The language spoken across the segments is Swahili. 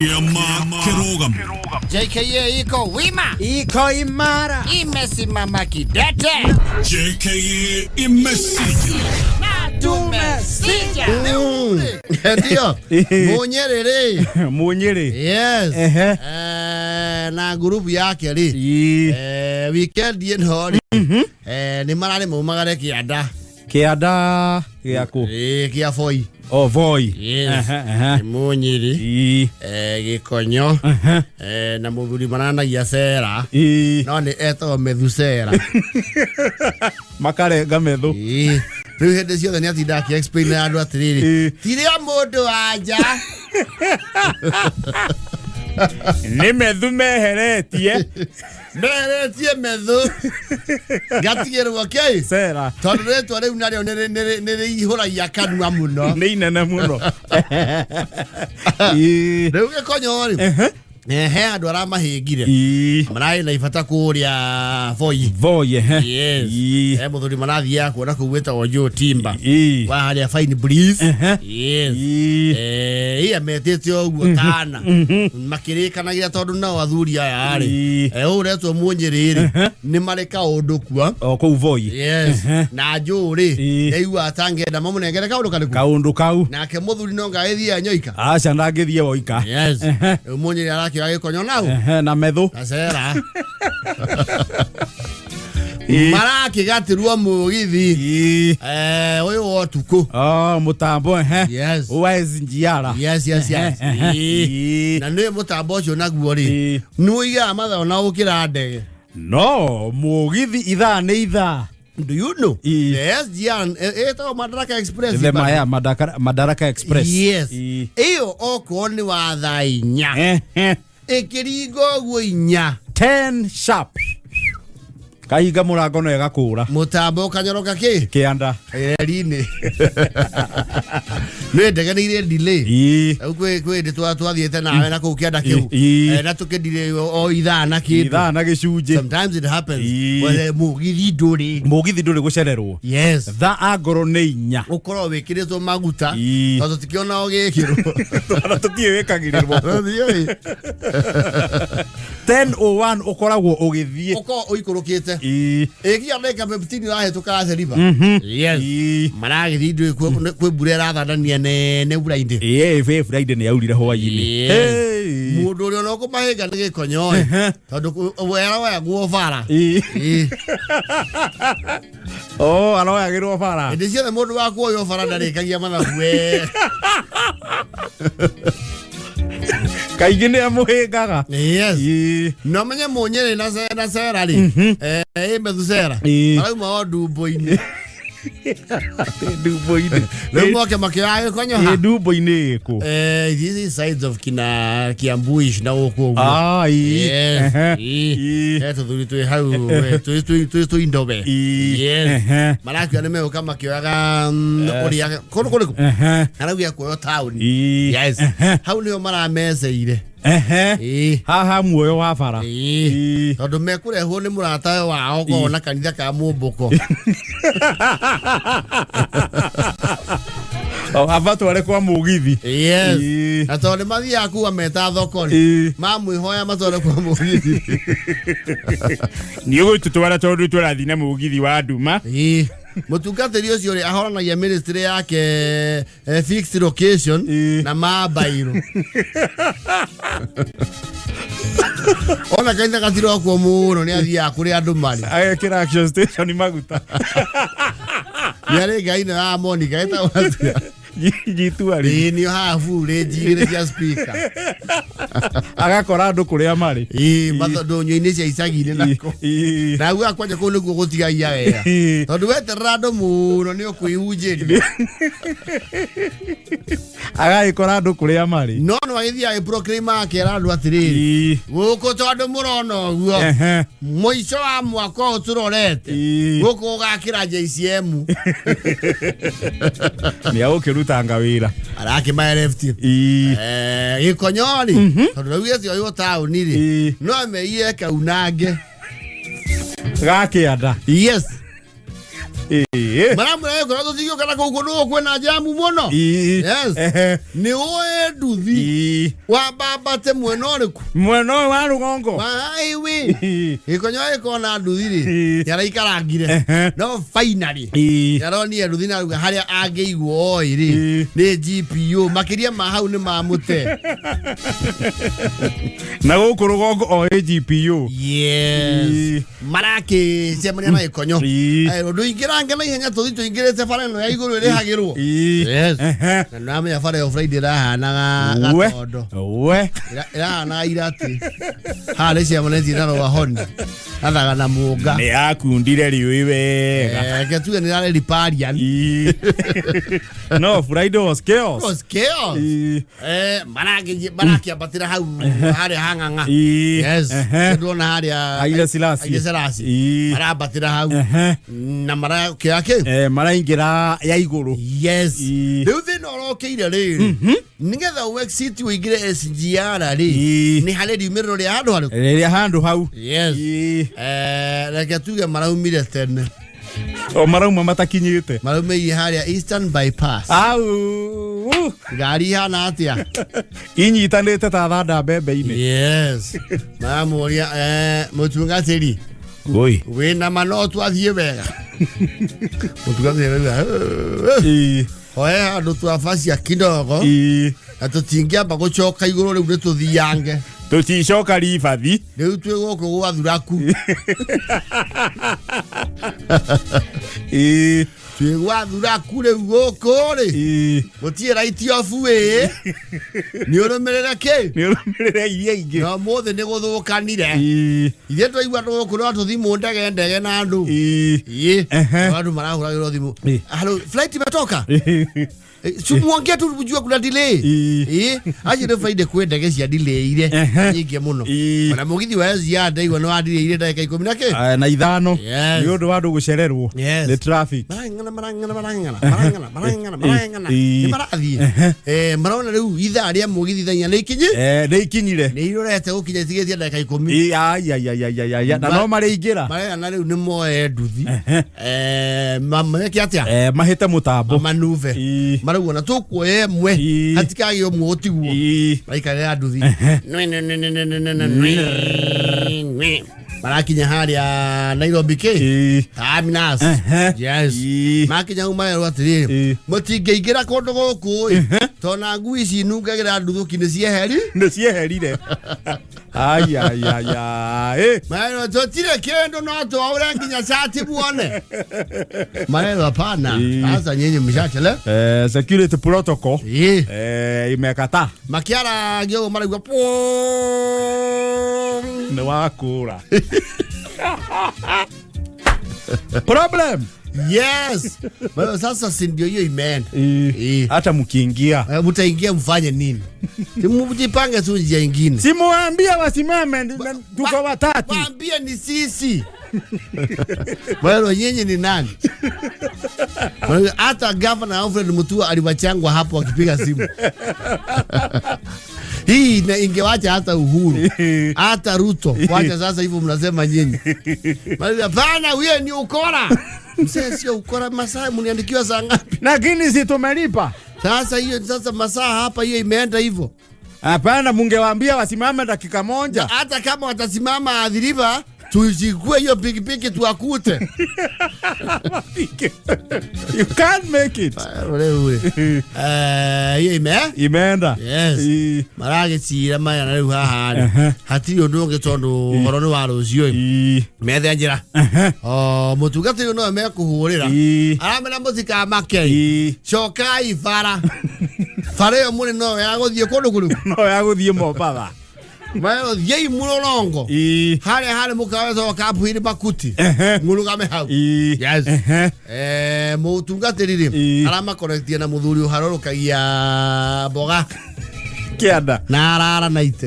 Kĩama kĩrũgamu. JKA iko wima, Iko imara. Imesimama kidete. JKA imesija. Na tumesija. Ndio Munyĩrĩ rĩ. Munyĩrĩ. Yes. Ehe. Na ngurubu yake rĩ, weekend ĩno rĩ, nĩ mararĩ maumagare kĩanda. Kĩanda gĩaku? Kĩa Voi. O Voi. Yes. Ehe, ehe. Nĩ Munyĩrĩ, Gĩkonyo, na mũthuri maranagia cera, no nĩ etagwo Methusera. Makarenga methu. Ĩĩ. Rĩu hĩndĩ ciothe nĩ atindaga akĩ-explain na andũ atĩrĩrĩ, tirĩa mũndũ wa nja. Nĩ methu meheretie. Meretie methu ngatigĩrwo kĩ cera. Tondũ rĩtwa rĩu narĩo nĩ rĩihũragia kanua mũno. Nĩ inene mũno. Rĩu Gĩkonyo rĩ, he andũ aramahĩngire, mararĩ na ibata kũrĩa Voi. Voi, ehe. Yes. He mũthuri marathiaga kuona kũu wĩtagwo Joe Timba wa harĩa Fine Breeze. Yes. Iya metĩte ũguo tana makĩrĩkanagira tondũ nao athuri aya rĩ, ũũ ũretwo Munyĩrĩ rĩ, nĩ marĩ kaũndũ kuo. O kũu Voi. Yes. Na Joe rĩ, yaigua atangĩenda mamũnengere kaũndũ karĩkũ. Kaũndũ kau. Nake mũthuri no ngagĩthiĩ nyoika. Aca, ndangĩthiĩ woika. Yes. Rĩu Munyĩrĩ arakĩoya Gĩkonyo nau Ehe, na methu. Na cera marakĩgatĩrwo mũgithi, ũyũ wa ũtukũ. Oh, mũtambo, ehe. Yes. Wa SGR. Yes. Ehe. Na nĩ mũtambo ũcio naguo rĩ, nĩ ũigaga mathaa na ũkĩra ndege. No mũgithi ithaa nĩ ithaa. Do you know the SGR ĩtagwo Madaraka Express? The Maya Madaraka, Madaraka Express. Yes. Ĩyo okorwo nĩ wa thaa 4, ĩkĩringa ũguo 4, 10 sharp kahinga mũrango no ĩgakũra. Mũtambo ũkanyoroka kĩ kĩanda. Reri-inĩ nĩ ndege nĩ irĩ delay. Rĩu kwĩ hĩndĩ twathiĩte nawe na kũu kĩanda kĩu, na tũkĩndirĩ o ithaa na kĩndũ. Ithaa na gĩcunjĩ. Sometimes it happens. Well, mũgithi ndũrĩ. Mũgithi ndũrĩ gũcererwo. Thaa angorwo nĩ 4, Ũkorwo wĩkĩrĩtwo maguta, tondũ tũtikĩona ũgĩkĩrwo. Ona tũtiĩ wĩkagĩrĩrwo. Thiĩ. 10:01 ũkoragwo ũgĩthiĩ. Ũkorwo ũikũrũkĩte. Ĩgia ndagĩka 15 ũrahĩtũka Athi River. Yes. Maragĩthiĩ ndũĩ kwĩ mbura ĩrathandania nene mbura-inĩ. Ĩĩ, ĩ Friday nĩ yaurire hwainĩ. Yes. Hey. Mũndũ ũrĩa ona ũkũmahĩnga nĩ Gĩkonyo ĩ, tondũ aroyagwo bara. Oh, aroyagĩrwo bara. Hĩndĩ ciothe mũndũ wa kuoywo bara ndarĩkagia mathabu we. Kaingĩ nĩ amũhĩngaga. Yes. No menye Mũnyĩrĩ na cera rĩ, ĩ methu cera, marauma o ndumbo-inĩ. Ndumbo-inĩ. Rĩu moke makĩoya Gĩkonyo ha. Ĩ ndumbo-inĩ ĩkũ? These is sides of kina Kiambuish na gũkũ ũguo. Ah, ĩĩ. Yes. Ĩĩ. He tũthuri twĩ hau, twĩ indobe. Yes. Marakiuga nĩ megũka makĩoyaga ũrĩa kũndũ kũrĩkũ. Arauga kuoywo taũni. Yes. Hau nĩho marameceire. Haha muoyo wa bara. Tondũ mekũrehwo nĩ mũrata wao kona kanitha ka mũmbũko. O, abatware kwa mũgithi. Yes. Na tondũ nĩ mathiaga kuga meta thoko rĩ, mamwĩhoya matware kwa mũgithi. Nĩ ũgũtũtwara tondũ tũrathiĩ na mũgithi wa nduma. Ĩĩ. Mũtungatĩri ũcio rĩ, ahoranagia ministry yake fixed location na mabairũ ona kanitha gatirokwo mũno, nĩ athiaga kũrĩa andũ marĩ. Agekĩra action station maguta. Nĩ arĩ ngai ĩno ya Monica ĩtagwo atĩa? Jitua rĩ. Ĩĩ, nĩyo haha rĩ njigĩrĩ cia speaker. Agakora andũ kũrĩa marĩ. Ĩĩ, ndũnyũ-inĩ cia icagi-inĩ nako. Na augaga kwanja kũu nĩkuo gũtigagia wega, tondũ weterera andũ mũno nĩ ũkwĩhunjĩria. Agagĩkora andũ kũrĩa marĩ. No no agĩthiĩ agĩproclaim akera andũ atĩrĩrĩ, gũkũ tondũ mũrona ũguo, mũico wa mwaka ũyũ tũrorete, gũkũ gũgakĩra JCM. Nĩ agũkĩrutanga wĩra. Arakĩmaya left. Gĩkonyo rĩ, tondũ rĩu gĩtioywo taũni rĩ, no ameire kaunange Gakĩanda. Yes. Maramwĩra gĩkonyo tũtigĩũka na kũu kũndũ kwĩna jamu mũno. Yes. Nĩ ũĩ nduthi wambambate mwena ũrĩkũ? Mwena ũyũ wa rũgongo. Wa highway. Gĩkonyo gĩkona nduthi rĩ, nĩaraikarangire. No finally nĩaronire nduthi na arauga harĩa angĩigwo oi rĩ nĩ GPU, makĩria ma hau nĩ mamũte. Na gũkũ rũgongo o GPU. Yes. Marakĩcemania na gĩkonyo. Ũndũ ingĩrange na ihenya tũthi tũingĩrĩte bara ĩno ya igũrũ ĩrĩhagĩrwo. Yes. Na nĩwamenya bara ĩyo Friday ĩrahanaga gatondo. We. Ĩrahanaga irati. Haha nĩcemanĩtie na Rwahoni. Athaga na mũnga. Nĩ akundire riũĩ wega. Reke tuge nĩ ĩrarĩ riparian. No, Friday was chaos. Was chaos. Marakĩambatĩra hau harĩa hang'ang'a. Yes. Ndona harĩa Haile Selassie. Haile Selassie. Marambatĩra hau. Na marakĩoya kĩ? Maraingĩra ya igũrũ. Yes. Rĩu thĩna ũrokĩire rĩrĩ, nĩgetha ũexit ũingĩre SGR rĩ, nĩ harĩ riumĩrĩro rĩa handũ harĩkũ? Rĩrĩa handũ hau. Yes. Reke tuge maraumire tene. O marauma matakinyĩte. Maraumĩire harĩa Eastern Bypass. Au. Ngari ihana atĩa? Inyitanĩte ta thanda mbembe-inĩ. Yes. Maramũria mũtungatĩri. Oi. Wĩna ma no twathiĩ wega. Mũtungatĩri arauga, oe handũ twabacia kidogo. Na tũtingĩamba gũcoka igũrũ rĩu nĩ tũthiange. Tũticoka ribathi. Rĩu twĩ gũkũ gwa Thuraku. Twĩ gwa Thuraku rĩu gũkũ rĩ. Gũtirĩ right of way. Nĩ ũrũmĩrĩre kĩ? Nĩ ũrũmĩrĩre iria ingĩ. No mũthĩ nĩ gũthũkanire. Ithuĩ twaigua gũkũ no tũthimũ ndege ndege na andũ. Andũ marahũragĩrwo thimũ. Hello, flight imetoka? Simuongea tu ujue kuna delay. Acio nĩ Friday kwĩ ndege cia delay-ire nyingĩ mũno. Ona mũgithi wa SGR ndaigua nĩ wa delay-ire ndagĩka ikũmi na kĩ? Na ithano. Nĩ ũndũ wa andũ gũcererwo nĩ traffic. Marang'ana marang'ana marang'ana marang'ana marang'ana marang'ana. Nĩ marathiĩ. Marona rĩu ithaa rĩa mũgithi thaa inya nĩ ikinyi? Nĩ ikinyire. Nĩ irorete gũkinya itigĩtie ndagĩka ikũmi. Ai. Na no marĩingĩra. Marerana rĩu nĩ moe nduthi. Meke atĩa? Mahĩte mũtambo. Manuve. Marauga na tũkuoya ĩmwe hatikagĩa ũmwe ũtigwo. Maikarĩra nduthi. Marakinya harĩa Nairobi kĩ? Terminus. Yes. Makinya hau marerwo atĩrĩrĩ, mũtingĩingĩra kũndũ gũkũ ĩ, tondũ na ngui ici inungagĩra nduthũki nĩ cieheri. Nĩ cieherire. Ai. Marerwo tũtirĩ kĩndũ no twaũre nginya cati muone. Marerwo hapana. Sasa nyinyi mshachele. Security protocol. Imekataa. Makiaragia ũguo maraigua nĩ wakũra. Problem. Yes. But sasa si ndio hiyo imeenda. Hata mkiingia. Mtaingia mfanye nini? Mjipange tu njia nyingine. Simuambia wasimame tuko watatu. Waambie ni sisi. Wewe nyinyi ni nani? Hata Governor Alfred Mutua aliwachangwa hapo akipiga simu. Hii ingewacha hata Uhuru, hata Ruto. Wacha sasa hivyo mnasema nyinyi. Hapana, huyo ni ukora. Mzee sio ukora, masaa mniandikiwa saa ngapi? Lakini si tumelipa. Sasa hiyo sasa masaa hapa hiyo imeenda hivyo. Hapana, mungewaambia wasimame dakika moja. Hata kama watasimama adhiriba, tuichukue hiyo pikipiki tuwakute. You can't make it. Hiyo imeenda. Yes. Maragĩcira maya na rĩu haha rĩ, hatirĩ ũndũ ũngĩ tondũ ũhoro nĩ wa rũciũ. Methe njĩra. Mũtungatĩri ũyũ nowe mekũhũrĩra. Aramera mũtikamake. Cokai bara. Bara ĩyo mũrĩ nowe ya gũthiĩ kũndũ kũrĩkũ? No ya gũthiĩ Mombatha. Maero thiĩi mũrorongo. Harĩa harĩ mũkawa wetagwo Kabuhiri Makuti. Mũrũgame hau. Yes. Mũtungatĩri rĩ, aramakorektia na mũthuri ũharũrũkagia mboga. Kĩanda. Na arara na ite.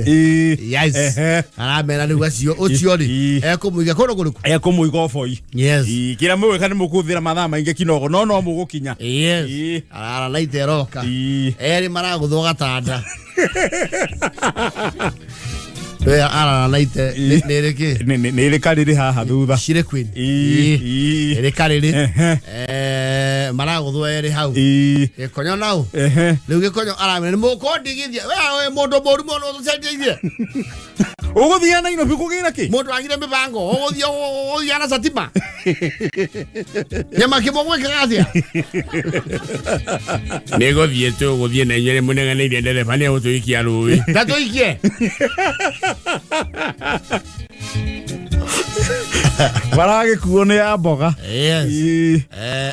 Yes. Aramera rĩu acio ũcio rĩ, ekũmũiga kũndũ kũrĩkũ? Ekũmũiga ũboi. Yes. Kĩrĩa mũgwĩka nĩ mũkũhũthĩra mathaa maingĩ kinogo no no mũgũkinya. Yes. Arara na ite eroka. Erĩ maragũthwo gatanda. We araranaite nĩ rĩkĩ? Nä rä karä haha thutha. Shire Queen. Ii, ii. Ĩrĩ karĩrĩ. Ehe. Maragũthwo erĩ hau. Ii. Gĩkonyo nau. Ehe. Rĩu gĩkonyo aramwĩra nĩ mũkũndigithia. We we mũndũ mũru mũno ũtũcenjeirie. Ũgũthiaga Nairobi kũgĩra kĩ? Mũndũ agire mĩbango ũgũthiĩ ũgũthiĩ na satima. Nyama kĩmwe gwĩkaga atĩa? Nä gå thiä tå gå thiä na inyuä må neganä ndereba nä egå tå ikia rå Na tũikie. Maragĩkuo nĩ ya mboga. Yes. Ii.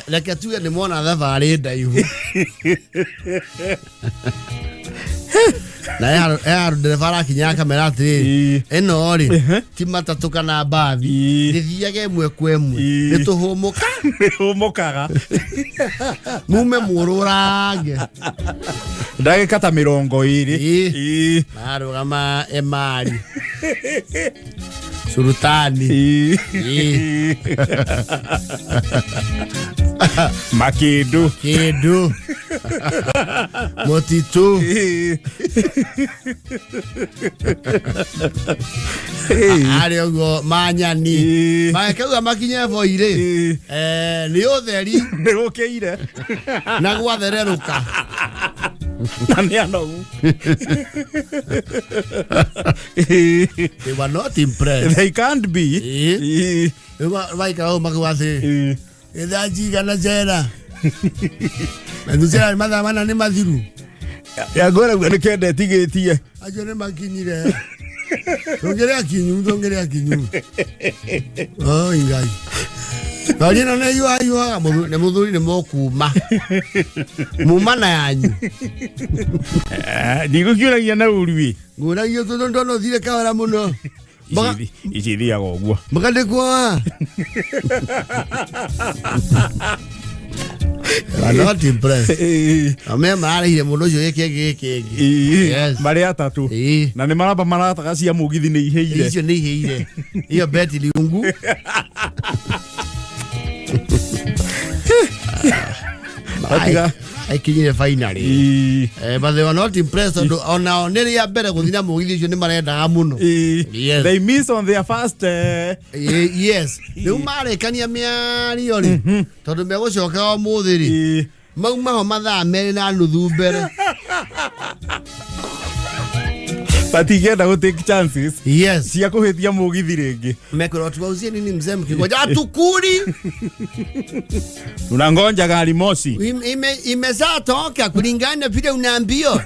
Reke tuge nĩ mona thabarĩ ndaihu. Na he handũ ndereba arakinya akamera atĩrĩrĩ, Ii. ĩno rĩ Ehe. ti matatũ kana mbathi, Ii. rĩthiage ĩmwe kwa ĩmwe, Ii. nĩ tũhũmũka Nĩ ũmokaga. mume mũrũrange. Ndagĩka ta 20. Ii. Ii. Marũgama emari surutani. Ii. Ii. Makä Kĩndũ mũtitũ. Ii. Ii. Arĩ ũguo manyani. Ii. Magĩkauga makinye boi-rĩ, Ii. nĩ ũtheri Nĩ gũkĩire. Na gwathererũka. Na nĩ anogu. Ii. They were not impressed. They can't be. Ii. Ii. Rĩu maikara ũguo makiuga atĩrĩrĩ, Ii. ithaa njigana cera na thucera mathaa mana nĩ mathiru. Yangwĩra nĩ kenda ĩtigĩtie. Acio nĩ makinyire, tũngĩrĩ akinyu, tũngĩrĩ akinyu. Oi Ngai, ngari ĩno nĩ yuayuaga. Nĩ mũthuri nĩ mũkuma muma na yanyu. Ndigå kä å ragia na å ruä. Ngũragio tondũ ndona ũthire kahora mũno. Ici ithiaga å guo. Mboga ndĩkuoa. They were not impressed. Ii. Ame mararĩhire mũndũ ũcio gĩkĩ gĩkĩ kĩngĩ. Ii. Yes. Marĩ atatũ. Ii. Na nĩ maramba marataga cia mũgithi nĩ ihĩire. Icio nĩ ihĩire iyo beti liungu. Matiga. Aikinyire finally. Ii. But they were not impressed tondũ onao nĩ rĩa mbere gũthiĩ na mũgithi ũcio nĩ marendaga mũno. Ii. Yes. They miss on their first Yes, rĩu marĩkania mĩario rĩ, tondũ megũcoka ũmũthĩ rĩ, Ii. mauma ho mathaa 2.5 mbere. Matingĩenda gũ take chances Yes. cia kũhĩtia mũgithi rĩngĩ. Mekwĩrwo tuwauzie nini mzee mkingoja atukuri. Unangonja gari moshi. Imeshatoka kulingana na vile unaambiwa.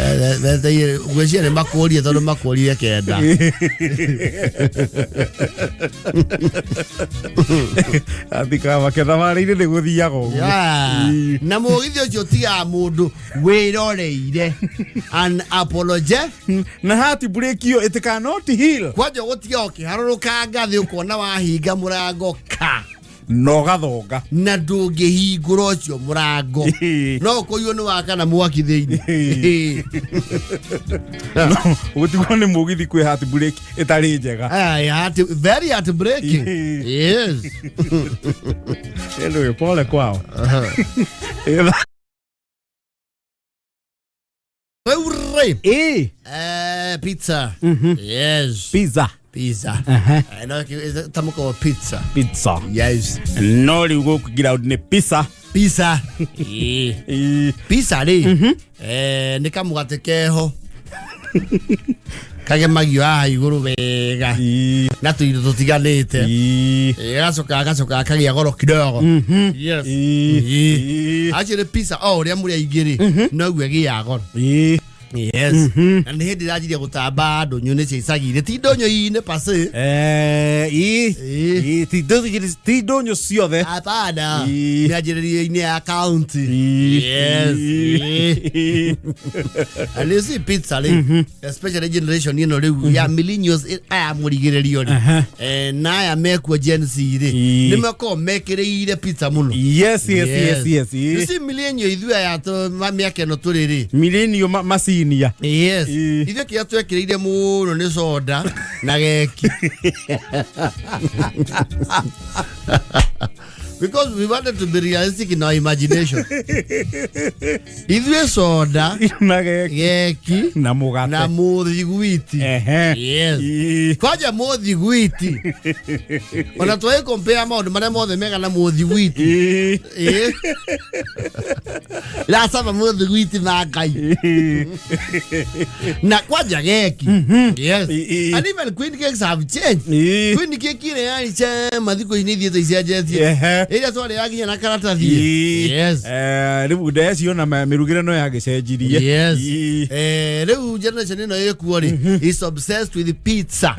Ngwĩciria nĩ makũrie tondũ makũrire 9. Atikabake thabarĩ-inĩ nĩ gũthiaga ũguo. Yeah. Ii. Na mũgithi ũcio ũtigaga mũndũ wĩroreire an apologe. Na hati break ĩyo it cannot heal. Kwanja ũgũtiga ũkĩharũrũka ngathĩ ũkona wahinga mũrango ka Na ũgathonga. Na ndũngĩhingũra ũcio mũrango, no ũkũiywo nĩ wakana mwaki thĩinĩ. Gũtigwo nĩ mũgithi kwĩ heart break ĩtarĩ njega. Aye, very heartbreaking. Yes. Anyway, pole kwao. Rĩu rĩ, Ĩ. Pizza. Yes. Pizza. Pizza. No, tamko pizza. Pizza. Yes. No rä u gå kå ground nä pizza. Pizza. Ĩĩ. Ĩ. Pizza rĩ, nĩ kamũgate keho kagemagio haha igũrũ wega Ĩ. na tũindo tũtiganĩte. Ĩ. Gacoka gacoka kagĩa goro kidogo. Yes. Ĩ. Ĩĩ. Ĩ. Actually pizza o ũrĩa mũrĩ aingĩ rĩ, noguo ĩgĩaga goro. Ĩ. Yes. Na nĩ hĩndĩ ĩranjirie gũtamba ndũnyũ nĩ cia icagi-inĩ, ti ndũnyũ-inĩ pase. Ĩ. Ĩ. Ĩ, ti ndũnyũ ciothe. Hapana. Ĩ. Mĩanjĩrĩrio-inĩ ya kaunti. Ĩ. Yes. Ĩ. Ĩ. And you see pizza rĩ, especially generation ĩno rĩu ya millennials, aya mũrigĩrĩrio rĩ, na aya mekuo Gen Z rĩ, Ĩ. nĩ makoragwo mekĩrĩire pizza mũno. Yes. You Ĩ. see millennial ithuĩ aya mĩaka ĩno tũrĩ rĩ, Millennium masinia. Yes. Ĩ. Ithuĩ kĩrĩa twekĩrĩire mũno nĩ soda na geki. Because we wanted to be realistic in our imagination. Ithuĩ soda, Na geki. geki Na mũgate. na mũthiguiti. Ehe. Yes. Ii. Kwanja mũthiguiti, ona twai compare maũndũ marĩa mothe mega na mũthiguiti. Ii. Ĩĩ. Iracama mũthiguiti na Ngai. Ii. Na kwanja geki. Yes. Ii. And even queen cakes have changed. Ii. Queen cake ĩrĩa yarĩ chema thikũ ici nĩ ithiĩte icenjetie. Ehe. Ĩrĩa twarĩaga nginya na karatathi. Ii. Yes. Rĩu ndeci ona mĩrugĩre no yagĩcenjirie. Yes. Ii. Rĩu generation ĩno ĩkuo rĩ is obsessed with pizza.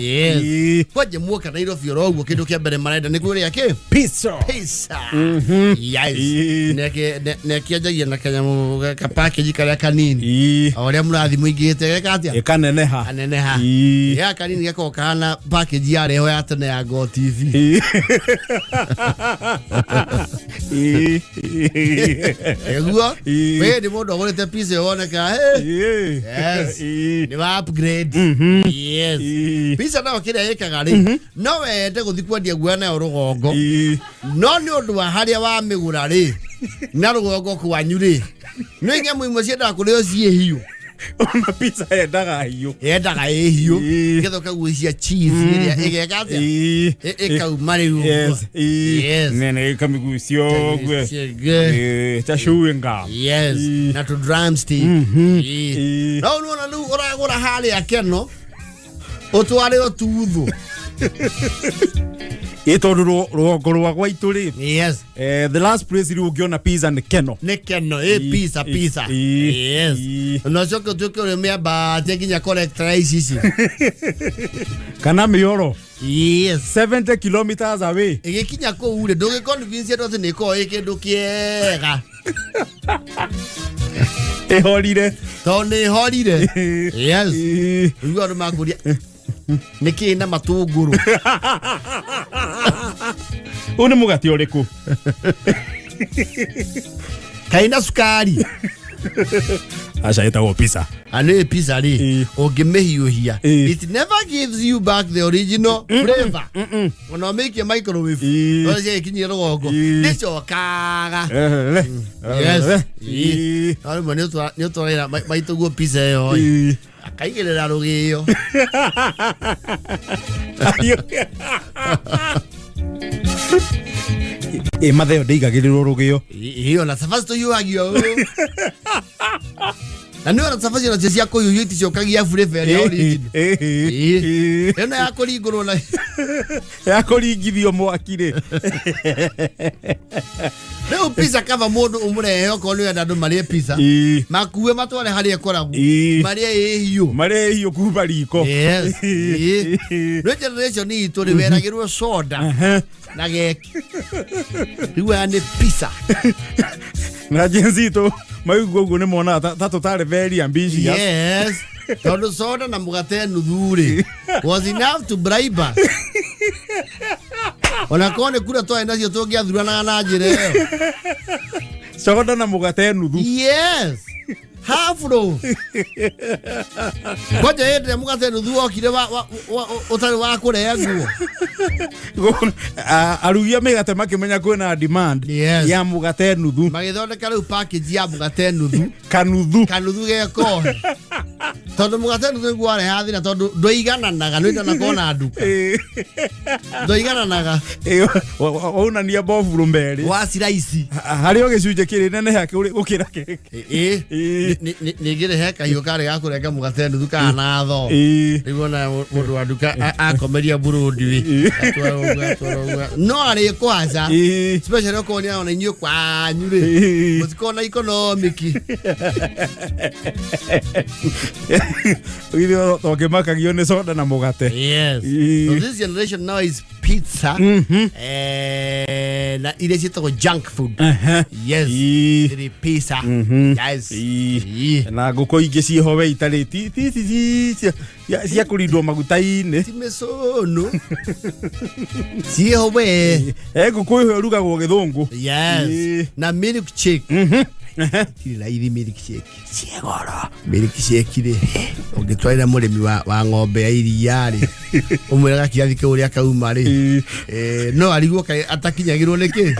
Yes. Ii. Kwanja muoka Nairobi oro ũguo kĩndũ kĩa mbere marenda nĩ kũrĩa kĩ? Pizza. Pizza. Yes. Ii. Nekĩanjagia na kanyamũ ka package karĩa kanini. Ii. O ũrĩa mũrathi mũingĩhĩte geka atĩa? Ĩkaneneha. Kaneneha. Ii. Ya kanini gakoragwo kahana package yarĩho ya tene ya Go TV. Ii. Ii. Ĩguo. Ii. Wĩ nĩ mũndũ agũrĩte pizza ĩyo woneka hey. Ii. Yes. Ii. Nĩ wa upgrade. Yes. Ii. Pizza nayo kĩrĩa ĩkaga rĩ, no wende gũthiĩ kwendia guoya nayo rũgongo, Ii. no nĩ ũndũ wa harĩa wamĩgũra rĩ na rũgongo kwanyu rĩ, nĩ nyamũ imwe ciendaga kũrĩo ciĩ hiũ. Ona pizza yendaga hiũ. Yendaga ĩ hiũ Ii. nĩgetha ũkagucia cheese ĩrĩa ĩgeka atĩa? Ii. Ĩkauma rĩu ũguo. Yes. Ii. Yes. Nene ikamigucio ũguo. Ĩkagucia. Ta chewing gum. Yes. Ii. Na tũ drumstick. Ii. Ii. No nĩwona rĩu ũragũra harĩa keno ũtware ũtuthũ. Ĩ tondũ rũgongo rwa gwaitũ rĩ, Yes. the last place rĩu ũngĩona pizza nĩ keno. Nĩ keno ĩ pizza pizza. Yes. Na ũcoke ũtuĩke ũrĩ mĩambatie nginya correct rice ici. Kana mĩoro. Yes. 70 kilometers away. Ĩgĩkinya kũu rĩ, ndũgĩ convince andũ atĩ nĩ ĩkoragwo ĩ kĩndũ kĩega. Ĩhorire. Tondũ nĩ ĩhorire. Yes. Ii. Rĩu andũ makũria nĩ kĩĩ na matũngũrũ. Ũyũ nĩ mũgate ũrĩkũ? Kaĩ na cukari. Aca ĩtagwo pizza. Anĩ pizza rĩ, Ii. ũngĩmĩhiũhia Ii. it never gives you back the original flavor. Ona ũmĩikie microwave Ii. no ciagĩkinyire rũgongo Ii. ndĩcokaga. Yes. Yes. No rĩmwe nĩ ũtwarĩra maitũguo pizza ĩyo ĩ, akaigĩrĩra rũgĩo. Ĩ matheo ndĩigagĩrĩrwo rũgĩo. Ĩ ona cabaci tũhiũhagio ũũ. Na nĩ ona cabaci onacio cia kũhiũhio iticokagia flavour ĩrĩa original. Ĩ. Ĩno ya kũringũrwo na Ya kũringithio mwaki rĩ. Rĩu pizza kaba mũndũ ũmũrehe okorwo nĩ ũrenda andũ marĩe pizza, Ii. makue matware harĩa ĩkoragwo, Ii. marĩe ĩ hiũ. Marĩe hiũ kuma riko. Yes. Ĩ. Rĩu generation itũ rĩ weragĩrwo soda na geki, rĩu aya nĩ pizza. Na Gen Z tũ maigua ũguo nĩ monaga ta tũtarĩ very ambitious. Yes, tondũ soda na mũgate nuthu rĩ was enough to bribe us. Ona korwo nĩ kura twarĩ nacio tũngĩathuranaga na njĩra ĩyo. Soda na mũgate nuthu. Yes, half loaf. Kwanja hĩndĩ ĩrĩa mũgate nuthu wokire ũtarĩ wa kũrengwo. Arugi a mĩgate makĩmenya kwĩna demand Yes. ya mũgate nuthu. Magĩthondeka rĩu package ya mũgate nuthu. Kanuthu. Kanuthu gekohe, tondũ mũgate nuthu nĩguo warehaga thĩna, tondũ ndũigananaga nĩ ndanakorwo na nduka ndũigananaga. Waunania mboburu merĩ. Wa ciraici. Harĩ o gĩcunjĩ kĩrĩ neneha gũkĩra kĩngĩ. Ĩ. Ĩ. Ningĩ he kahiũ karĩ ga kũrenga mũgate nuthu kana na thoo. Ĩ. Rĩu ona mũndũ wa nduka akomeria burundi ĩ, atwara ũguo, atwara ũguo, no arĩ kwaca. Ĩ. Especially okorwo nĩ arona inyuĩ kwanyu rĩ Ĩ. mũtikorwo na economic. Ithuĩ tũngĩmakagio nĩ soda na mũgate. Yes. Ĩ. So this generation now is pizza na iria ciĩtagwo junk food. Yes. Ĩ. Ĩrĩ pizza. Yes. Ĩ. Ĩ. Na ngũkũ ingĩ ciĩho we itarĩ ti cia kũrindwo maguta-inĩ. Ti mĩcũnũ ciĩho we. Ngũkũ ĩyo ĩrugagwo gĩthũngũ. Yes. Ĩ. Na milk shake. Tirĩ raithi milkshake. Ciegoro. Milkshake rĩ, ũngĩtwarĩra mũrĩmi wa ng'ombe ya iria rĩ, ũmwĩre gakirathi kau ũrĩa kauma rĩ, no arigwo kaĩ atakinyagĩrwo nĩ kĩ.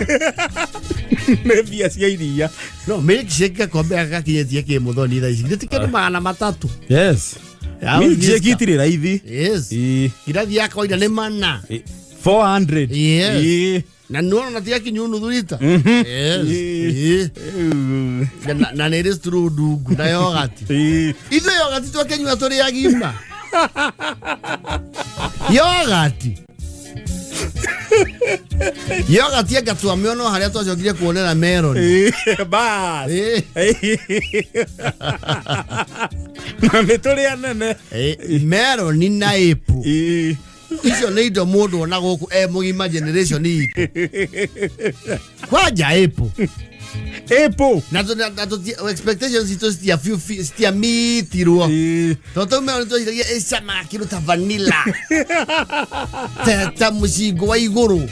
Nĩ mbia cia iria. No milkshake gakombe gaka gakinyĩtie kĩ mũthoni thaa ici? Githĩ ti kĩndũ 300? Yes. Ya, Milkshake itirĩ raithi. Yes. Kirathi ya kawaida nĩ 400. 400. Yes. Na nĩwona na tigakinyu nuthu rita. Yes. Na nĩ ĩrĩ straw ndungu na yogati. Ithuĩ yogati twakĩnyua tũrĩ agima. Yogati. Yogati anga twamĩona o harĩa twacokire kuonera meroni. Bas. Na nĩ tũrĩ anene. Meroni na apple. Icio nĩ indo mũndũ ona gũkũ e mũgima generation itũ. Kwanja apple. Apple. Na expectations itũ citiamitirwo. Tondũ tau meroni tweciragia ĩcamaga kĩndũ ta vanilla. Ta mũcingo wa igũrũ.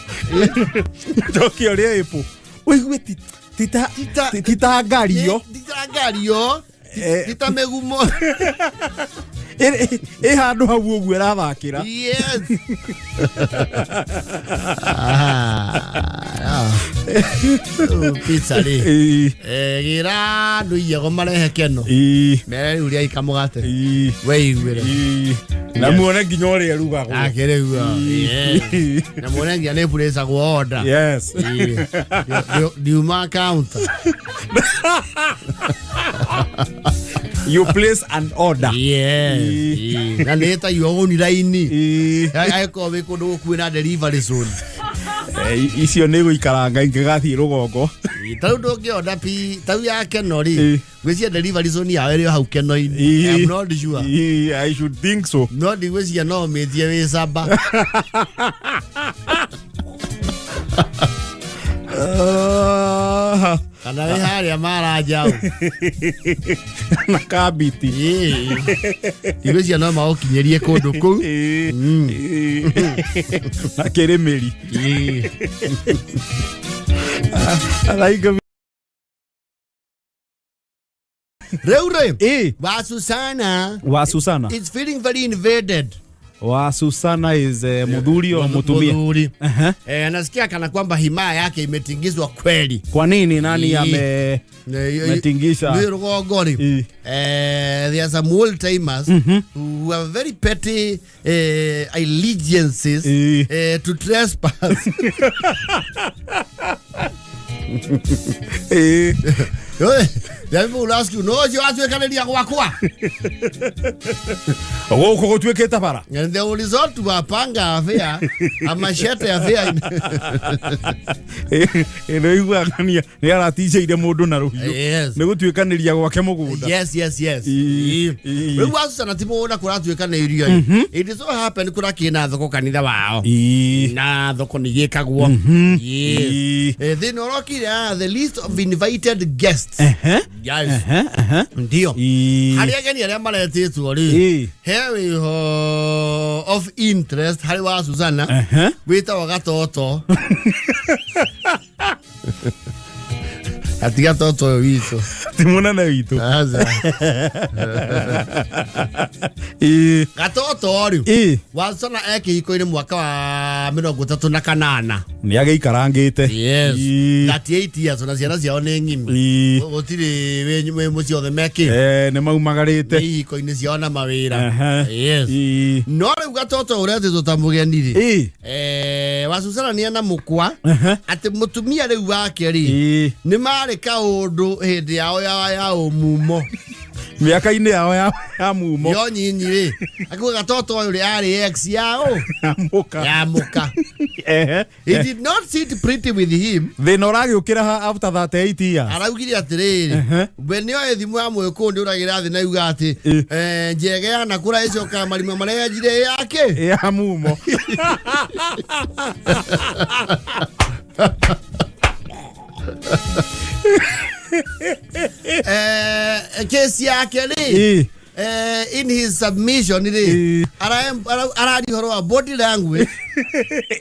Njoki ũrĩa apple. Ũigue tita ngario. Tita ngario. Tita mĩgumo. Ĩ handũ hau ũguo ĩrathakĩra. Yes. Pizza rĩ. Gĩra andũ iyego marehe keno. Mere rĩu rĩa ikamũgate. Weiguĩre. Na muone nginya ũrĩa ĩrugagwo. Akĩrĩu. Na muone nginya nĩ ĩburĩcagwo order. Yes. Ndiuma counter. You place an order. Yes. Na nĩ ĩtagio ũgũni raini. Angĩkorwo wĩ kũndũ gũkuhĩ na delivery zone. Icio nĩ gũikaranga ingĩgathiĩ rũgongo. Ta rĩu ndũngĩonda tau ya Keno rĩ, ngwĩciria delivery zone yao ĩrĩ o hau Keno-inĩ. I'm not sure. I should think so. No ndigwĩciria no ũmĩtie wĩ camba. Kana wĩ harĩa maranjaũ. Na kabiti. Ndigwĩciria no maũkinyĩrie kũndũ kũu. Na kĩrĩmĩri. Rĩu rĩ, wa Susana. Wa Susana. It's feeling very invaded. Wa Susana is muthuri o mutumia. Muthuri. Anasikia kana kwamba himaya yake imetingizwa kweli. Kwa nini nani ametingisha? Nĩ rũgongo rĩ. There are some old timers who have very petty allegiances to trespass. The people will ask you, no, you ask you can gwakwa. Gũkũ gũtuĩkĩte bara. And they will resort to a panga affair, a machete affair. Ĩno iguagania nĩ araticĩire mũndũ na rũhiũ. Yes. Nĩ gũtuĩkanĩria gwake mũgũnda. Yes, yes, yes. Rĩu wa Susana ti mũgũnda kũratuĩkanĩirio. It so happened kũrakĩrĩ na thoko kanitha wao. Na thoko nĩ gĩkagwo. Yes. Thĩna ũrokire the list of invited guests. Yes. Ndio. Harĩa ageni arĩa maretĩtwo rĩ, he wĩho of interest harĩ wa Susana wĩtagwo Gatoto. Ati Gatoto ũyũ witũ. Ti mũnene witũ. Gatoto rĩ, wa Susana e kĩhiko-inĩ mwaka wa 38. Nĩ agĩikarangĩte. Yes. 38 years na ciana ciao nĩ ng'ima. Gũtirĩ wĩ mũciĩ othe mekĩ. Nĩ maumagarĩte. Nĩ ihiko-inĩ ciao na mawĩra. Yes. No rĩu Gatoto ũretĩtwo ta mũgeni rĩ. Wa Susana nĩ ena mũkwa atĩ mũtumia rĩu wake rĩ nĩ marĩ kaũndũ hĩndĩ yao ya ũmumo. Mĩaka-inĩ yao ya mumo. Yo nyinyi rĩ. Akiuga Gatoto ũyũ rĩ arĩ ex yao. Ya mũka. Ya mũka. He did not sit pretty with him. Thĩna ũragĩũkĩra after 38 years. Araugire atĩrĩrĩ, we nĩoĩ thimũ ya mũgĩkũyũ nĩ ũragĩra thĩ na yuga atĩ njege yanakũra ĩcokaga marima marĩa yenjire yake. Ya mumo. Kesi yake rĩ, In his submission rĩ, araria ũhoro wa body language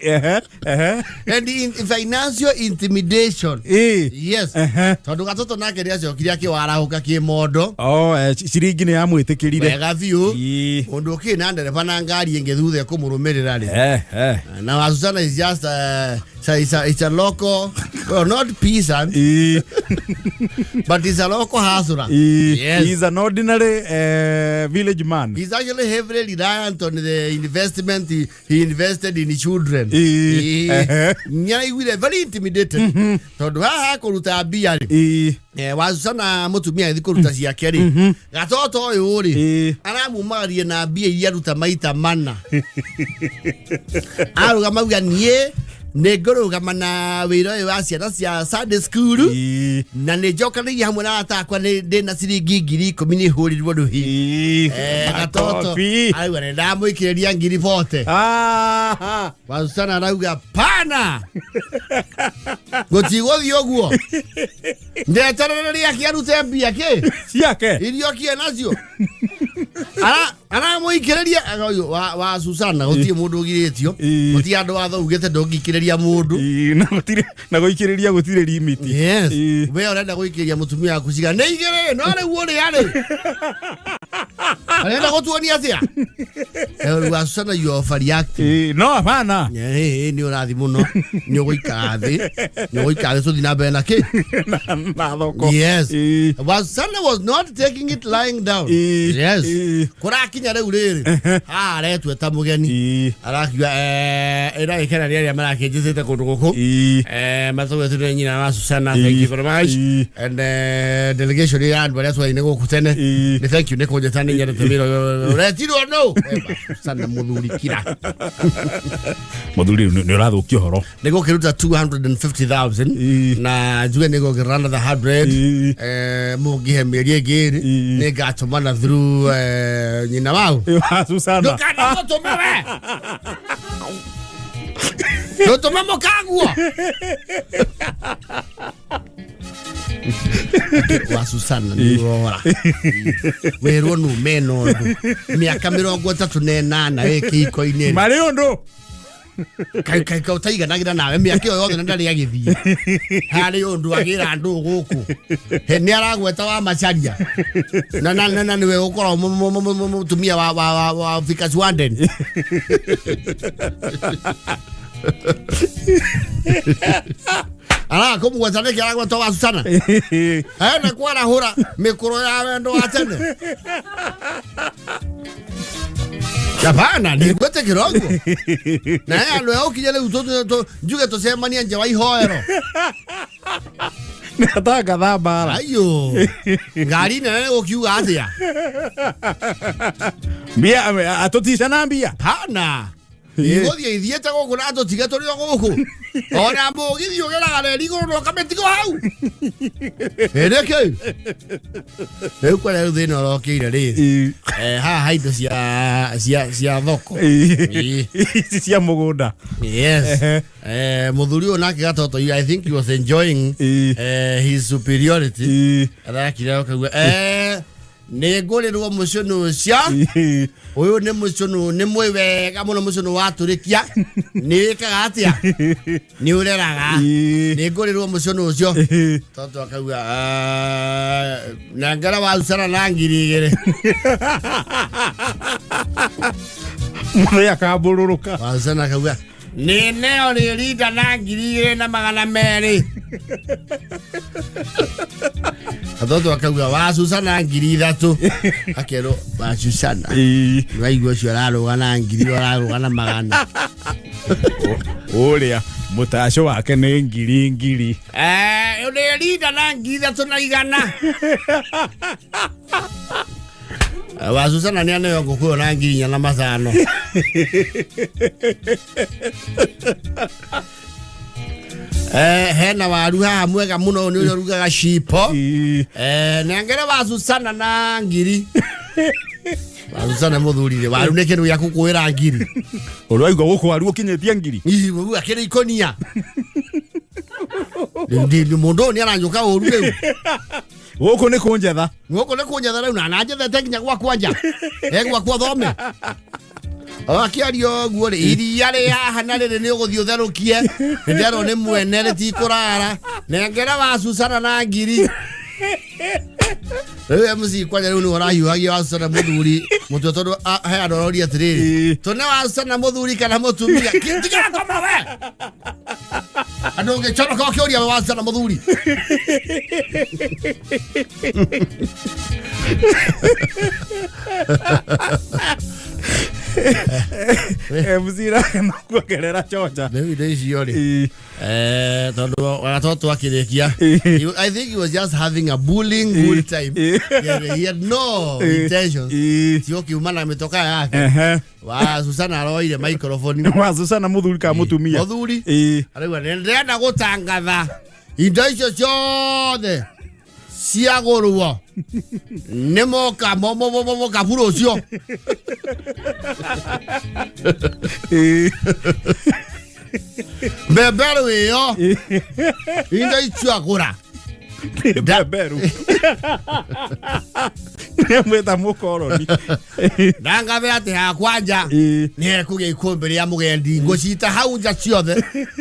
Ehe, ehe. and in financial intimidation. Yes. Tondũ gatoto nake nĩ acokire akĩwarahũka kĩmondo. Oh, ciringi nĩ yamwĩtĩkĩrire. Wega biũ. Ĩĩ. Mũndũ ũkĩrĩ na ndereba na ngari ĩngĩ thutha ĩkũmũrũmĩrĩra rĩ. Eh, eh. Now Susana is just it's a local, well, not peasant, but it's a local hustler. Yes. He's an ordinary village man. He's actually heavily reliant on the investment he invested in children. Nĩaraiguire very intimidated. Tondũ haha kũruta mbia rĩ, wa Susana mũtumia agĩthiĩ kũruta ciake rĩ, gatoto ũyũ rĩ, aramumagaria na mbia iria aruta maita mana. Arũgama auga niĩ nĩ ngũrũgama na wĩra ũyũ wa ciana cia Sunday school na nĩ njokanĩirie hamwe na arata akwa nĩ ndĩna ciringi 10,000 nĩ hũrirwo rũhi. Gatoto Makobi. arauga nĩ ndamũikĩrĩria 40,000. Ah. Wasusana arauga pana gũtigũthiĩ ũguo, ndeterere akĩarute mbia kĩ Ciake. irio kie nacio aramũikĩrĩria ũyũ wa Susana gũtirĩ mũndũ ũgirĩtio, gũtirĩ andũ watho ugĩte ndũngĩikĩrĩria mũndũ. Ĩĩ, na gũtirĩ na gũikĩrĩria gũtirĩ limit. Yes. We ũrenda gũikĩria mũtumia waku cigana nĩ igĩrĩ, no rĩu ũrĩa rĩ arenda gũtuonia atĩa? Rĩu wa Susana, you are overreacting. Ĩĩ, no hapana. Nĩ ũrathi mũno, nĩ ũgũikara thĩ, nĩ ũgũikara thĩ tũthiĩ na mbere na kĩ na thoko. Yes. Susana was not taking it lying down. Yes. Kũrakinya rĩu rĩrĩ haha aretwo ta mũgeni, arakiuga ĩragĩkena nĩ arĩa marakĩnjĩtĩte kũndũ gũkũ, matũgetwo nĩ nyina wa Susana, thank you very much, and delegation ya andũ arĩa twaine gũkũ tene, nĩ thank you nĩ kũnjĩta, nĩ nyendete wĩra ũyũ. Ũretirwo nũ? Susana mũthuri kira. Mũthuri nĩ ũrathũkia ũhoro. Nĩ gũkĩruta 250,000 na njuge nĩ gũkĩrora another 100, mũngĩhe mĩeri ĩngĩ ĩrĩ nĩ ngatũmana through nyina wau. Wa Susana. Ndũkana gũtũma we ndũtũme mũkaguo wa Susana nĩ ũrora wĩrwo nũ mena ũndũ mĩaka 38 wĩ kĩhiko-inĩ. Marĩ ũndũ. Kai ũtaiganagĩra nawe mĩaka ĩyo yothe na ndarĩ agĩthiĩ harĩ ũndũ agĩra andũ gũkũ. He nĩ aragweta wa Macharia na na na na nĩwe ũkoragwo mũtumia wa Vickers Wanden. Araga kũmũgweta nĩkĩ aragweta wa Susana ena kwarahũra mĩkũrũ ya wendo wa tene. Hapana, nĩ gwĩtĩkĩra ũguo na he andũ egũkinya rĩu njuge tũcemania nja wa ihoero. Nĩ atangatha mbara. Ayo ngari nene nĩ gũkiuga atĩa? Mbia atũticana mbia. Hana igũthiĩ ithiĩte gũkũ na tũtige tũrĩ o gũkũ, ona mũgithi ũgeraga reri igũrũ na ũkamĩtigo hau ĩrĩkĩ rĩu kwara rĩu thĩna ũrokĩire rĩrĩ haha indo cia thoko. Ici cia mũgũnda. Yes. Mũthuri ũyũ nake gatoto, I think he was enjoying his superiority. Arakire akauga nĩ ngũrĩrwo mũcũnũ ũcio, ũyũ nĩ mũcũnũ nĩ mwĩ wega mũno, mũcũnũ watũrĩkia nĩ wĩkaga atĩa, nĩ ũreraga, nĩ ngũrĩrwo mũcũnũ ũcio. Toto akauga nengera wa Susana na 2,000. Mũthee akambũrũrũka. Wa Susana akauga nĩ neo rĩrinda na 2,200. Gatoto akauga wa Susana 3,000. Akerwo wa Susana waigua ũcio ararũga na ngiri ũrarũga na magana. Ũrĩa mũtaco wake nĩ ngiri ngiri. Ũrĩrinda na 3,100. Wa Susana nĩ aneo ngũkũ ĩyo na 4,500. Hena waru haha mwega mũno nĩ ũrĩa ũrugaga cipo. Nengere wa Susana na ngiri. Wa Susana mũthuri rĩ, waru nĩ kĩndũ gĩa gũkũĩra ngiri. Ũraigua gũkũ waru ũkinyĩtie ngiri. Ii, ũguo akĩrĩ ikũnia. Mũndũ ũyũ nĩ aranjũka ũru rĩu. Gũkũ nĩ kũnjetha. Gũkũ nĩ kũnjetha rĩu na nanjethete nginya gwakwa nja e gwakwa thome. O akĩaria ũguo rĩ, iria rĩ haha na rĩrĩ nĩ ũgũthiĩ ũtherũkie, nĩ nderwo nĩ mwene rĩtikũrara, nengera wa Susana na ngiri. Rĩu MC kwanja rĩu nĩwe ũrahiũhagia wa Susana mũthuri mũtwe tondũ he andũ aroria atĩrĩrĩ, tũne wa Susana mũthuri kana mũtumia? Tiga ngoma we, andũ ũngĩconoka ũkĩũria we wa Susana mũthuri. MC na kuongerera chocha. Rĩu indo icio rĩ, tondũ ona to twakĩrĩkia, I think he was just having a bullying good time. Yeah, he had no intentions. Ti ũkiuma na mĩtoka yake. Wa Susana aroire microphone. Wa Susana mũthuri kana mũtumia? Mũthuri. Arauga nĩ ndĩrenda gũtangatha indo icio ciothe ciagũrwo nĩ moka mokaburu ũcio. Mbemberu ĩyo indo icio agũra. Mbemberu. Nĩamwĩta mũkoroni. Ndangathe atĩ hakwa nja nĩ hekũgĩa ikũmbĩ rĩa mũgendi, ngũcita hau nja ciothe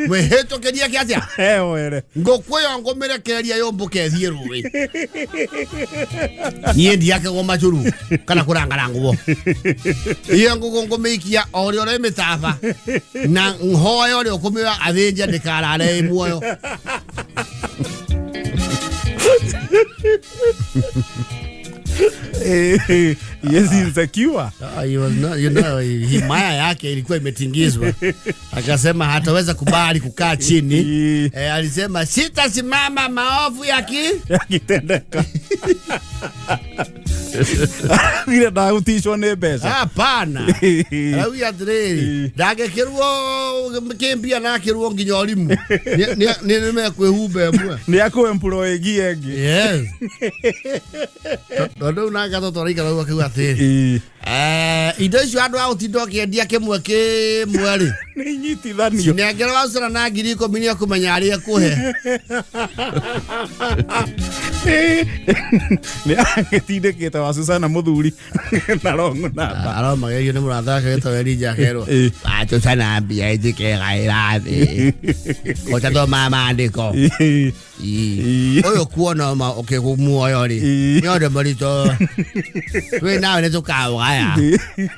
mwĩhĩtũkĩrie kĩ atĩa? Eoere. Ngũkũ ĩyo ngũmĩrekereria yũmbũke ĩthiĩ rũĩ, niĩ ndiakagwo macuru kana kũrangarangwo, iyo ngũkũ ngũmĩikia o ũrĩa ũrĩmĩtaba na nhoe ũrĩa ũkũmĩoya athĩnje ndĩkarare ĩ muoyo. Yes, insecure. He was not, himaya yake ilikuwa imetingizwa, akasema hataweza kubali kukaa chini. Alisema sitasimama maovu yaki Yakitendeka. Ire ndagũticwo nĩ mbeca. Hapana. Arauga atĩrĩrĩ, ndangĩkĩrwo kĩmbia na akĩrwo nginya ũrimũ nĩ mekwĩhumba ĩmwe. Nĩ akũ-employ nginya ĩngĩ. Yes, tondũ rĩu nake tũtwaraikara ũguo akiuga atĩrĩrĩ, indo icio andũ a gũtinda ũkĩendia kĩmwe kĩmwe rĩ, Nĩ inyitithanio. nengera wa Susana na 10,000 nĩ ekũmenya arĩa ekũhe. Nĩ agĩtindĩkĩte wa Susana mũthuri na wrong number. Aromagerio nĩ mũrata wake wĩtagwo Elijah akerwo wa Susana mbia ĩtikegaĩra thĩ ũtathomaga maandĩko. Ũyũ kuona ma ũkĩgũ muoyo rĩ, nĩ ũndũ mũritũ, twĩ nawe nĩ tũkaũgaya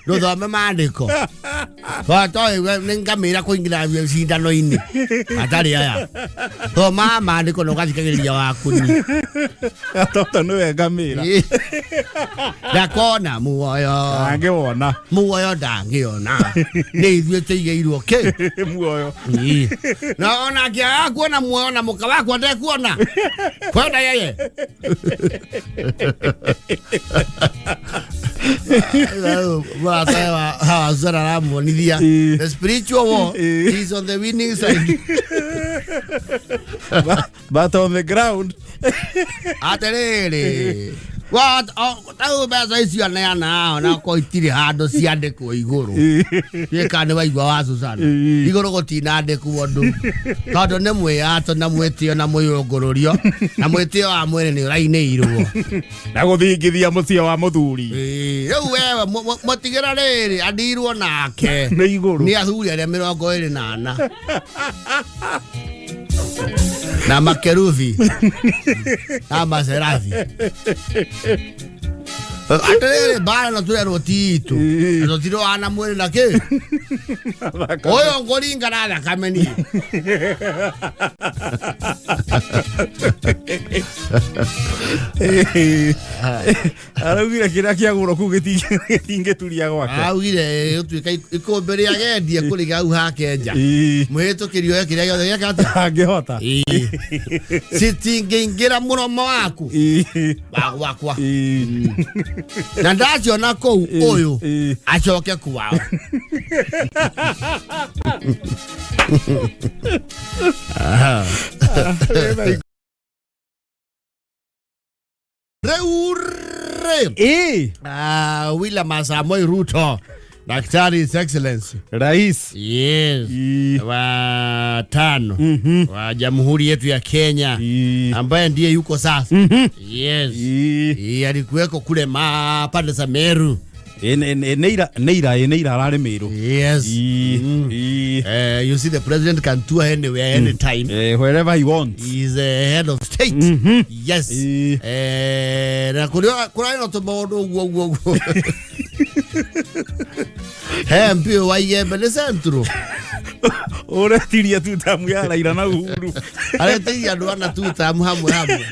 ndũthome maandĩko toĩ nĩ ngamĩra kũingĩra cindano-inĩ atarĩ aya, thoma maandĩko na ũgathikagĩrĩria wakuni. Gatoto nĩwe ngamĩra. Ndakona muoyo. Angĩwona. Muoyo ndangĩona, nĩ ithuĩ tũigĩirwo kĩ? Muoyo. Na ona angĩaga kuona muoyo na mũka wakwa ndekuona kwenda yeye. Mũrata wa Zara aramuonithia the spiritual war is on the winning side. But on the ground. Atĩrĩrĩ, tau mbeca icio aneana ona ko itirĩ handũ ciandĩkwo igũrũ, tuĩka nĩ waigua wa Susana igũrũ gũtinandĩkwo ũndũ tondũ nĩ mwĩyato na mwĩtĩo na mwĩyũngũrũrio na mwĩtĩo wa mwĩrĩ nĩ ũrainĩirwo. Na gũthingithia mũciĩ wa mũthuri. Rĩu wewe mũtigĩra rĩrĩ andirwo nake nĩ igũrũ nĩ athuri arĩa 24 na makerubi na maserafi. Atĩrĩrĩ, mbara no tũrerwo ti itũ na tũtirũaga na mwĩrĩ na kĩ, ũyũ ngũringa na thakame niĩ. Araugire kĩrĩa kĩagũrwo kũu gĩtingĩturia gwake. Araugire gũtuĩka ikũmbĩ rĩa gendie kũrĩ hau hake nja, mwĩhĩtũkĩri oe kĩrĩa gĩothe gĩaka atĩa? Angĩhota. Citingĩingĩra mũromo waku wa gwakwa na ndaciona kũu ũyũ acoke kwao. Rĩu rĩ, William Samoei Ruto Daktari His Excellency. Rais. Yes. Ii. Wa tano wa jamhuri yetu ya Kenya Ii. ambaye ndiye yuko sasa. Yes. Ii. Ii, alikuweko kule pande za Meru. Nä ira ararä mä rå. Yes. You see, the president can tour anywhere, anytime. Wherever he wants. He is a head of state. Yes. Ii. Na kuria no tumaundu uguo uguo uguo. He mpio wa Igembe nĩ Central. Ũretirie tu tamu ya Raila na Uhuru. Areteirie andũ ana tu tamu hamwe hamwe.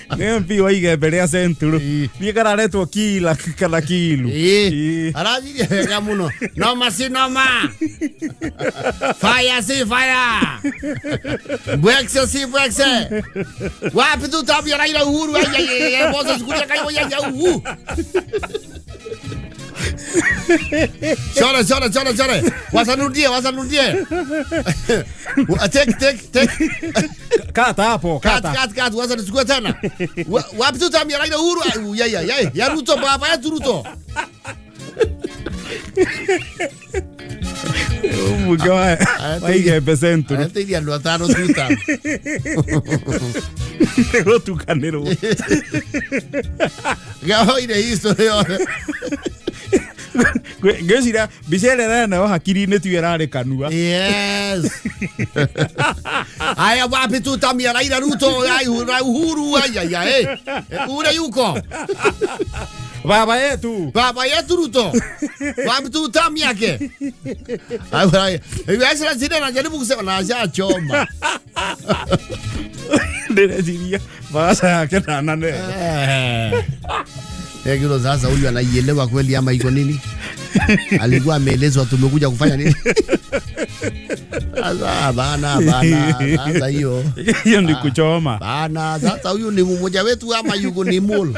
Nĩ MP wa Igembe rĩa Central. Niĩ kararetwo kila kana kilu. Ĩĩ. Arathirie wega mũno. Noma si noma. Fire si fire. Bwekse si bwekse. Wapi tu tamu ya Raila Uhuru? Ai, ai, ai, ai, Moses Kuria kaiwo ya ya uhu. Chore, chore, chore, chore. Wasanudie, wasanudie. Take, take, take. Kata hapo, Kat, kata. kat, kat. Wasanichukue tena. Wapi tu tamu ya Raila Uhuru? Ai, ya, ya, ya. Ya Ruto, baba ya Ruto. Mũmbunge wa Igembe Central. Areteithia andũ atano tu tamu. Nĩ gũtukanĩrwo. Gahoire history yothe. Ngwĩciria mbica ĩrĩa ĩrenayo hakiri-inĩ tiyo ĩrarĩ kanua. Yes. Aya, wapi tu tamu ya Raila Ruto, ai, Uhuru, ai, ai, ai. Ule yuko. Baba yetu. Baba yetu Ruto. Wapi tu tamu yake. Ai, ai. Ai, sasa najaribu kusema na ashachoma. Ndĩreciria baca yake ndanane. Kilo sasa huyu anaielewa kweli ama iko nini? Alikuwa ameelezwa tumekuja kufanya nini? Sasa bana bana, sasa hiyo. Hiyo ni kuchoma. Bana, sasa huyu ni mmoja wetu ama yuko ni mul.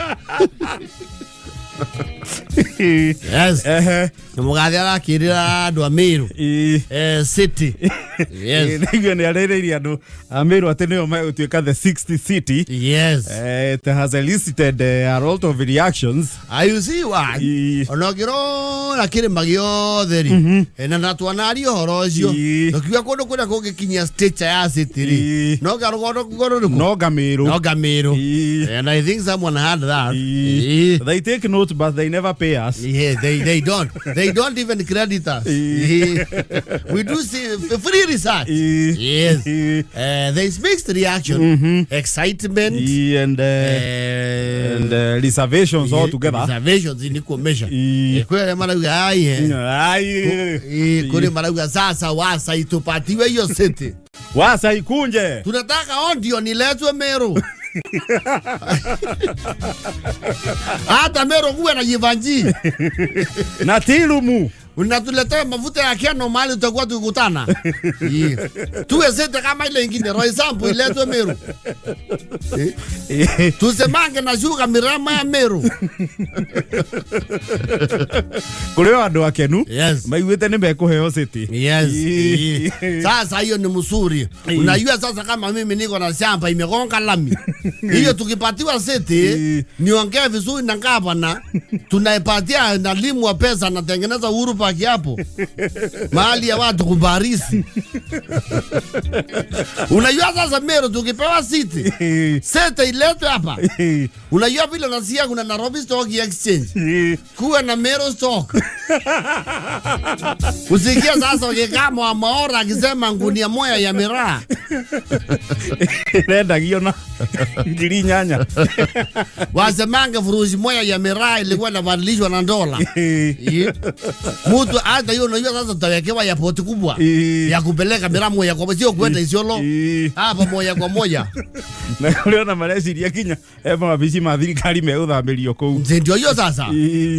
Yes. Ehe. Mũgathe arakĩrĩra andũ a Meru. Ii. City. Yes. Nĩguo nĩ arĩrĩirie andũ a Meru atĩ nĩo megũtuĩka the 60 city. Yes. It has elicited a lot of reactions. You see why? Ii. Ona ũngĩrora kĩrĩma gĩothe rĩ, na twanaria ũhoro ũcio, Ii. tũkiuga kũndũ kũrĩa kũngĩkinyia stature ya city rĩ, Ii. no nga rũgongo rũrĩkũ? No Ngamiru. No Ngamiru. Ii. And I think someone had that. Ii. Ii. They take note but they never pay us. Yeah, they don't. They don't even credit us. Ii. We do see free research. Ii. Yes. Ii. There's mixed reaction, excitement, Ii, and reservations all together. Reservations ni kuomesha. Ii. Kwĩ arĩa marauga ai Ai. kũrĩ marauga sasa wasa itupatiwe hiyo city. Wasa ikunje. Tunataka ondio niletwe Meru. Hata Meru kuwe na jivanji. Na tilumu. Unatuletea mafuta ya keno mahali tutakuwa tukikutana. Yeah. Tuwe sete kama ile ingine Roysambu iletwe Meru. Tusemange na shuka mirama ya Meru. Kũrĩ o andũ akenu. Yes. Maiguĩte nĩ mekũheo city. Yes. Ii. Sasa hiyo ni mzuri. Unajua sasa kama mimi niko na shamba imegonga lami. Hiyo tukipatiwa seti niongee vizuri na gavana, tunaipatia na limu wa pesa natengeneza Uhuru Park hapo. Mahali ya watu kubarisi. Unajua sasa Meru tukipewa siti, seti iletwe hapa. Unajua vile nasikia kuna Nairobi Stock Exchange. Kuwe na Meru Stock. Usikia sasa ukikaa wa Maora akisema ngunia moja ya miraa. Ĩrendagio na 8,000. Wasemange furushi moja ya miraa ilikuwa inabadilishwa na dola. Mtu hata hiyo unajua sasa tutawekewa ya poti kubwa ya kupeleka miraa moja kwa moja, sio kwenda Isiolo. Hapa moja kwa moja. Na kũrĩ ona mareciria kinya mawabici ma thirikari megũthamĩrio kũu. Ndio hiyo sasa.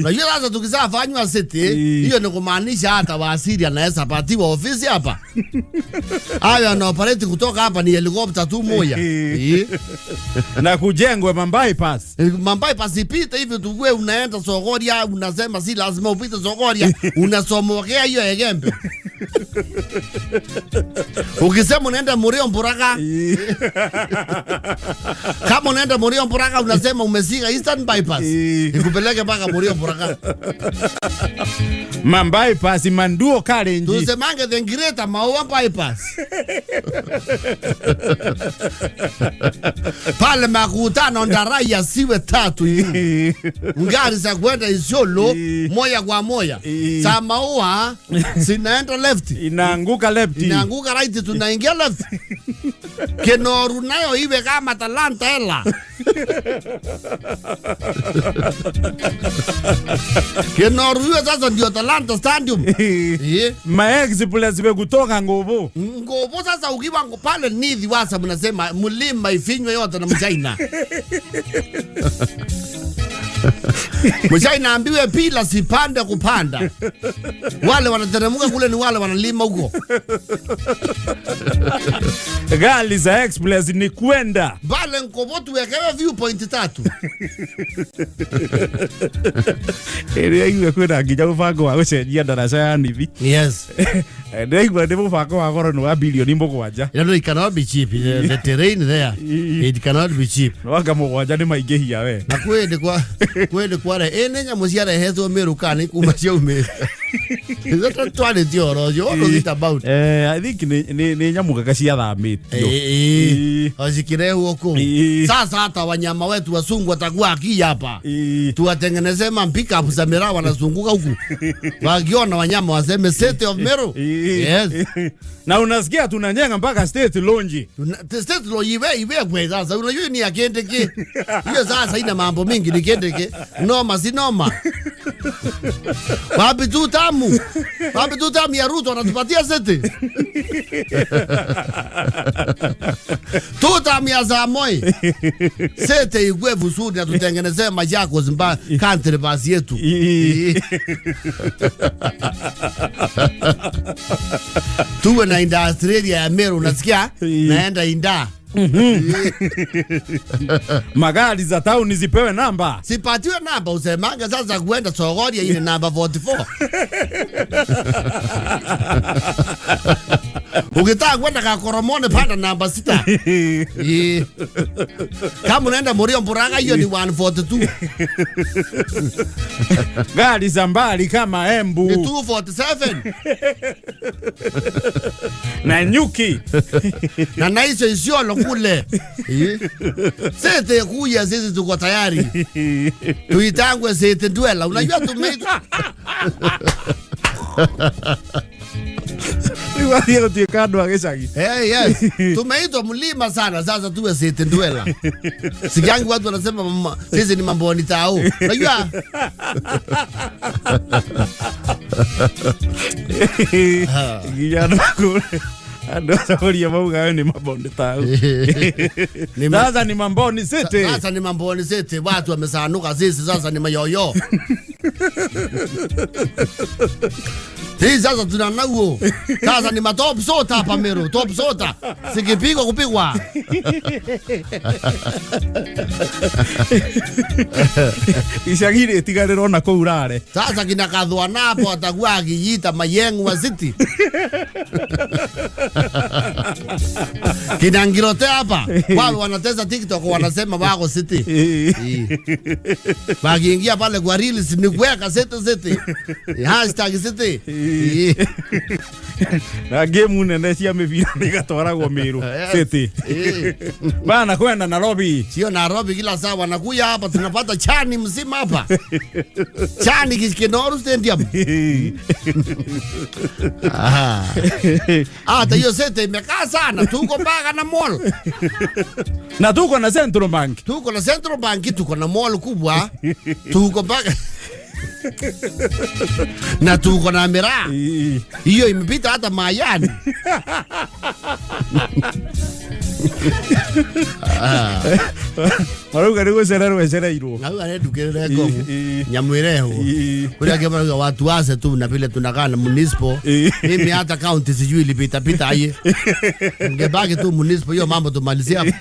Unajua sasa tukishafanywa city, hiyo ni kumaanisha hata waziri anaweza patiwa ofisi hapa. Hayo ana operate kutoka hapa ni helicopter tu moja. Na kujengwe mabypass. Mabypass ipite hivi tukue unaenda Sogoria, unasema si lazima upite Sogoria, Unasomokea hiyo egembe. Ukisema unaenda Murio Mburaga, kama unaenda Murio Mburaga unasema umesika Eastern Bypass. Ikupeleke mpaka Murio Mburaga. Mambai pasi manduo kalenji. Tusemange the Greater Maua Bypass. Pale makutano ndaraya siwe tatu hivi. Ngari za kwenda Isiolo moja kwa moja. Za Maua zinaenda left. Inaanguka left. Inaanguka right, tunaingia left. Kenoru nayo iwe kama talanta hela. Kenoru iwe sasa ndio Talanta Stadium. Ma express kutoka Nguvu. Nguvu sasa ukiwa pale nithi wasa mnasema mlima ifinywe yote na mchaina. Mchaina ambiwe pila sipande kupanda. Wale wanateremka kule ni wale wanalima huko. Gari za express ni kwenda. Bale Nguvu tuwekewe viewpoint 3. Ndĩraigua kwĩna nginya mũbango wa gũcenjia ndaraca ya nithi. Yes. Ndĩraigua nĩ mũbango wa goro nĩ wa bilioni 7. You know, it cannot be cheap. The terrain there, it cannot be cheap. Wanga 7 nĩ maingĩhia we. Na kwĩndĩ kware ĩnĩ nyamũ ciarehetwo Meru kana kuma ciaumĩte. Twarĩtie ũhoro ũcio. What was it about? I think nĩ nyamũ kaka ciathamĩtio. Zikirehwo kũu. Sasa hata wanyama wetu wasungu watakuwa akija hapa. Tuwatengeneze ma pick-up za miraa wanazunguka huku. Wakiona wanyama waseme City of Meru. Yes. Na unasikia tunanyenga mpaka State Lounge. State Lounge iwe kwe sasa. Unajua ni ya kendeke. Hiyo sasa ina mambo mingi ni kendeke. Noma si noma. Wapi tu tamu? Wapi tu tamu ya Ruto anatupatia seti? Tu tamu ya Zamoi. Sete igwe vizuri na tutengenezee Machakos mba country bus yetu. Tuwe na industry ya Meru unasikia? Naenda inda. Magari za town zipewe namba. Sipatiwe namba usemanga sasa kuenda Sogoria ile namba 44. Ukitaka kwenda Kakoromone panda namba 6. Kama unaenda Murio Mburaga hiyo ni 142. Gari za mbali kama Embu ni 247. Na Nyuki. Na naiso Isiolo kule. Sete kuya sisi tuko tayari. Tuitangwe sete ndwela. Unajua tumeitwa. Hey, yes. Tumeitwa mlima sana sasa tuwe sete ndwela. Sikiangi watu wanasema sisi ni mamboni tao. Unajua? Gijana kule. Andũ acaboria mauga ni mamboni tao. Sasa ni mamboni sete. Sasa ni mamboni sete. Watu wamesanuka sisi sasa ni mayoyo. Sisi sasa tunanauo. Sasa ni matop sota hapa Meru, top sota. Sikipigwa kupigwa. Icagi itigarĩrwo na kũu rare. Sasa kina Kathwana hapo atakuwa akijiita Mayengu wa City. Kina Ngirote hapa wao wanateza TikTok wanasema wako City. Wakiingia pale kwa reels ni kuweka City City. Hashtag City. Na game nene cia mĩbira nĩigatwaragwo Meru City. Bana kwenda Nairobi. Sio Nairobi kila saa wanakuja hapa tunapata chani mzima hapa. Chani Kinoru Stadium. Hata hiyo sete imekaa sana, tuko mpaka na mall. Na tuko na Central Bank. Tuko na Central Bank, tuko na mall kubwa. Tuko mpaka na tuko na miraa. Hiyo imepita hata Mayani. Marauga nĩ gũcererwo ecereirwo. Ngauga ndukĩrĩre ngong'u nyamũ ĩrehwo. Kule angĩ marauga watu wase tu na vile tunakaa na municipal. Mimi hata county sijui ilipita pita aye. Ngebaki tu municipal, hiyo mambo tumalizie hapo.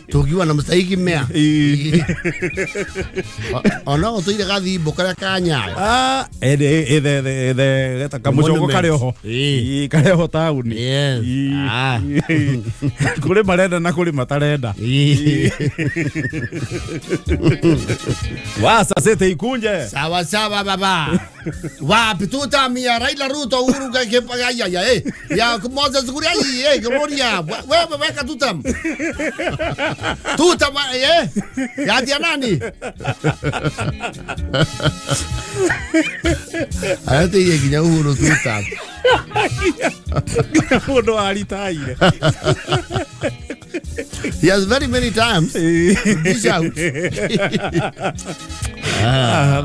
Tukiwa na mstahiki mmea. Ona ũtũire gathimbo karĩa ka Nyayo. Ah, ĩthĩ ĩthĩ ĩthĩ ĩthĩ geta kamũcongo Monument. karĩ oho. Ĩĩ. Ĩĩ, karĩ oho taũni. Yes. Ĩĩ. Ah. Kũrĩ marenda na kũrĩ matarenda. Ĩĩ. Wasa sete ikunje. Sawa sawa baba. Wapi tutamia Raila, Ruto, Uhuru ya ya eh. Ya Moses Kuria eh Gloria. Wewe weka tutam. Tutam eh. Ya dia nani? Ayate ye kinya Uhuru tutam. Mũndũ waritaire. He has very many times. Dish out. Ah,